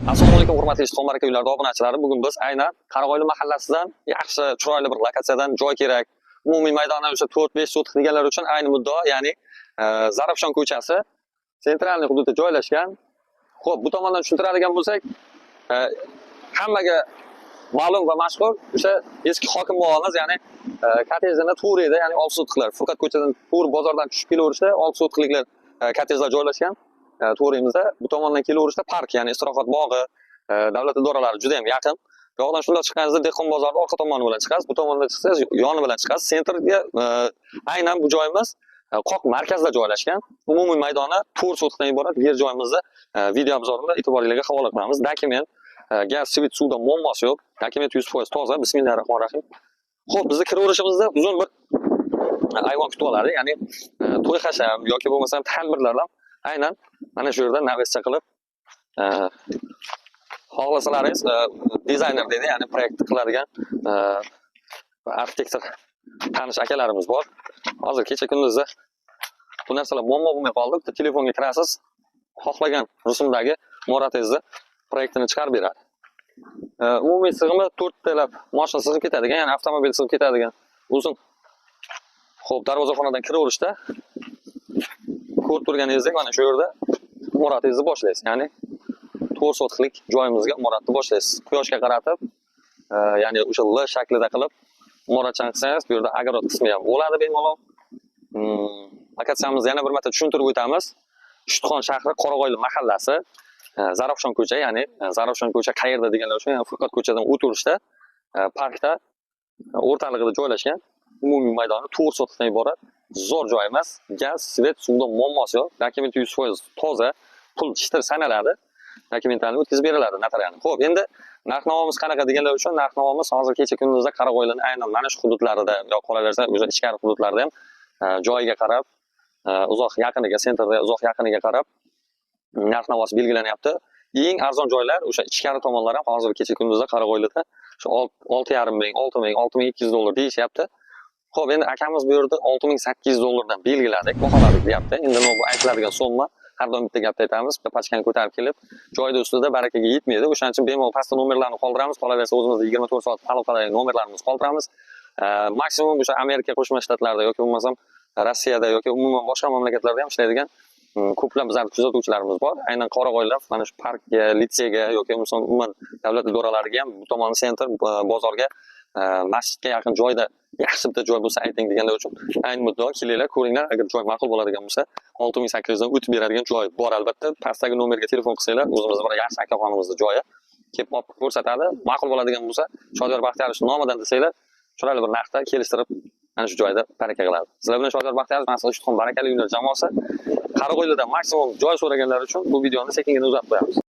Assalomu alaykum, hurmatli Ishtixon Baraka uylarida obunachilari. Bugun biz aynan Qarag'oyli mahallasidan yaxshi, chiroyli bir lokatsiyadan joy kerak. Umumiy maydoni o'sha 4-5 sotix deganlar uchun ayni muddao, ya'ni Zarafshon ko'chasi, центральный hududda joylashgan. Xo'p, bu tomondan tushuntiradigan bo'lsak, hammaga ma'lum va mashhur o'sha eski hokim bog'imiz, ya'ni kottejini to'g'ri edi, ya'ni 6 sotixlar. Furqat ko'chadan to'g'ri bozordan tushib kelaverishda 6 sotixliklar kottejlar joylashgan. To'g'rimizda bu tomondan kelaverishda park, ya'ni istirohat bog'i, davlat idoralari juda ham yaqin. Bu yoqdan shundoq chiqqaningizda dehqon bozorni orqa tomoni bilan chiqasiz, bu tomondan chiqsangiz yoni bilan chiqasiz. Центр ga aynan bu joyimiz qoq markazda joylashgan. Umumiy maydoni 4 sotixdan iborat yer joyimizni video обзор ida e'tiboringizga havola qilamiz. Dokument, gaz, свет, suvda muammosi yo'q. Dokument 100% toza. Bismillahir rohmanir rohim. Xo'p, bizni kiraverishimizda uzun bir ayvon kutib oladi, ya'ni to'y hasham yoki bo'lmasam tadbirlardan aynan mana shu yerda навес cha qilib, xohlasalaringiz dizayner deydi, ya'ni proyekt qiladigan arxitektor tanish akalarimiz bor. Hozir kecha kunduzda bu narsalar muammo bo'lmay qoldi. Bitta telefonga kirasiz, xohlagan rusumdagi imoratingizni proyektini chiqarib beradi. Umumiy sig'imi to'rttalab moshina sig'ib ketadigan, ya'ni avtomobil sig'ib ketadigan uzun. Xo'p, darvozaxonadan kiraverishda ko'rib turganingizdek mana shu yerda imoratingizni boshlaysiz, ya'ni 4 sotixlik joyimizga imoratni boshlaysiz. Quyoshga qaratib, ya'ni o'sha L shaklida qilib imoratchani qilsangiz, bu yerda огород qismi ham bo'ladi bemalol. Lokatsiyamizni yana bir marta tushuntirib o'tamiz. Ishtixon shahri, Qorag'oyli mahallasi, Zarafshon ko'cha, ya'ni Zarafshon ko'cha qayerda deganlar uchun, ya'ni Furqat ko'chadan o'tirishda, parkda o'rtalig'ida joylashgan. Umumiy maydoni 4 sotixdan iborat zo'r joy emas. Gaz, свет, suvda muammosi yo'q. Dokument 100% toza, pul shitir sanaladi, dokumentlarni o'tkazib beriladi notarialni. Xo'p, endi narx navomiz qanaqa deganlar uchun, narx navomiz hozir kecha kunduzda Qorag'oylining aynan mana shu hududlarida yo qolaversa o'sha ichkari hududlarda ham joyiga qarab, uzoq yaqiniga, центр da uzoq yaqiniga qarab narx navosi belgilanyapti. Eng arzon joylar o'sha ichkari tomonlar ham hozir kecha kunduzda Qorag'oylida shu 6,5 ming, 6 ming, 6200 dollar deyishyapti. Xo'p, endi akamiz bu yerda 6800 dollardan belgiladik, baholadik deyapti. Endi nima bu aytiladigan summa? Har doim bitta gapni aytamiz, bitta pachkani ko'tarib kelib, joyda ustida barakaga yetmaydi. O'shaning uchun bemalol pastda nomerlarni qoldiramiz, qolaversa o'zimizda 24 soat aloqadagi nomerlarimizni qoldiramiz. Maksimum o'sha Amerika Qo'shma Shtatlarida yoki bo'lmasam Rossiyada yoki umuman boshqa mamlakatlarda ham ishlaydigan ko'plab bizlarni kuzatuvchilarimiz bor. Aynan Qorag'oylar mana shu parkga, litseyga yoki bo'lmasam umuman davlat idoralariga ham bu tomon центр, bozorga, masjidga yaqin joyda yaxshi bitta joy bo'lsa ayting deganlar uchun ayni muddao kelinglar, ko'ringlar. Agar joy ma'qul bo'ladigan bo'lsa, 6800 dan o'tib beradigan joy bor albatta. Pastdagi nomerga telefon qilsanglar, o'zimizni bir yaxshi akaxonimizni joyi kelib olib ko'rsatadi. Ma'qul bo'ladigan bo'lsa, Shodiyor Baxtiyorovich nomidan desanglar, chiroyli bir narxda kelishtirib mana shu joyda baraka qiladi. Sizlar bilan Shodiyor Baxtiyorov, Maslahat Tuxum Barakali uylar jamoasi. Qorag'oylida maksimum joy so'raganlar uchun bu videoni sekingina uzatib qo'yamiz.